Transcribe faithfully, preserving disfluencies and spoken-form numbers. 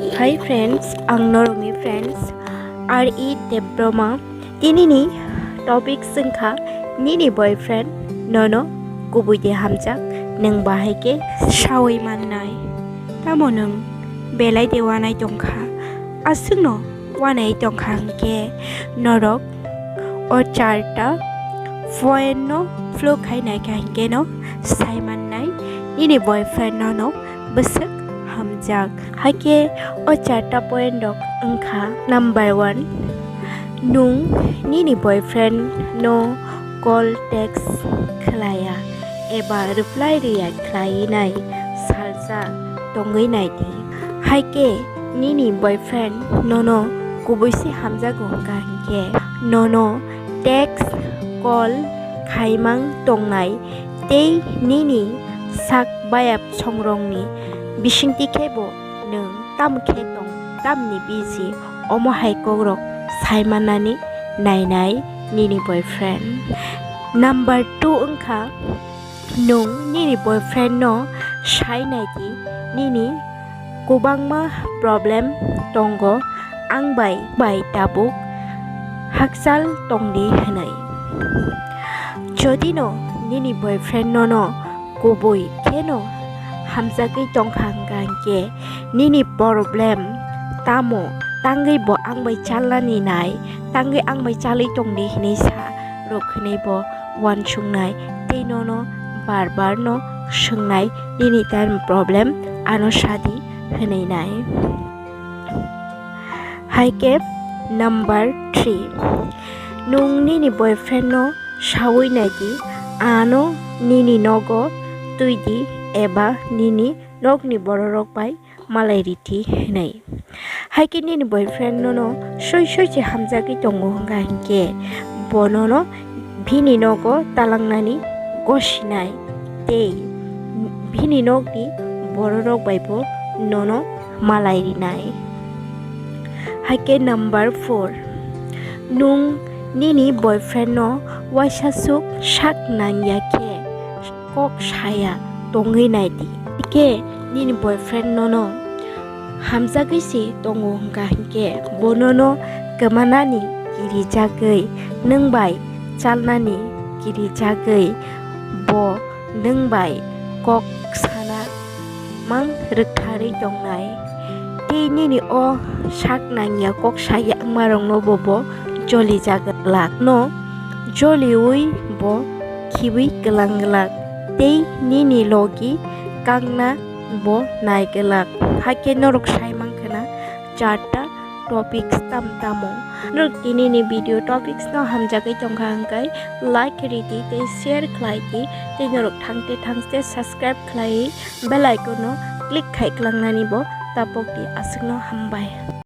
Hi friends, ang norokni friends R E Debbarma. Tinini topic wngkha nini boyfriend nono kubui de hamjak, nwng bahai khe saui mannai. Tamo nwng belai de wanai tongkha, aswkno wanai tongkha hwnkhe norok o charta point no follow khai naikha hwnkhe no sai mannai nini boyfriend nono bwswk hamjak. Haikhe o charta point rok wngkha: number one, nwng nini boyfriend no call, text khlaiya eba reply rwya khlai nai salsa tongwi nai di. Haikhe nini boyfriend nono kubui se hamjago hwnkha hwnkhe nono text, call khaimang tongnai tei nini sak bayap songrokni bisingtwi khe bo nwng tamo khe tong, tamni busy, omo hai kokrok sai mannani nainai nini boyfriend. Number two wngkha, nwng nini boyfriend no sai nai di, nini kwbangma problem tongo, ang bai bai tabuk hakchal tongdi hwnwi. Jodi no nini boyfriend nono kubui kheno hamjagwi tongkha hwnkha hwnkhe nini problem tamo, tangwi bo ang bai chalnani nai, tangwi ang bai chalwi tongdi hwnwi sa rwk hwnwi bo uansuknai tei nono bar bar no swngnai nini tamo problem, ano sadi hwnwi nai. Haikhe number three, nwng nini boyfriend no saui nai di, ano nini nogo twi di eba nini nokni bororok bai malai ridi hwnwi. Haikhe nini boyfriend nono soi soi se hamjagwi tongo hwnkha hwnkhe bo nono bini nogo talangnani gosinai tei bini nokni bororok bai bo nono malai rinai. Haikhe number four, nwng nini boyfriend no waisa suk sak nangya khe kok saya tongwi nai di. Khe nini boyfriend nono hamjagwi se tongo hwnkha hwnkhe bo nono kwmanani kirijagwi, nwng bai chalnani kirijagwi bo nwng bai kok sana mang rwktharwi tongnai. Tei nini o sak nangya kok sakya wngmarokno bo bo jolijak glak no joliui bo khiui kwlang glak tei nini logi kangna bo nai glak. Hakhe norok sai mankha na charta topics tam tamo. Norok tinini video topics no hamjagwi tongkha hwnkhe like ridi tei share khlai di tei norok thangte thangte subscribe khlai bell icon no click khai klangnani bo tapok di. Aswkno hambai.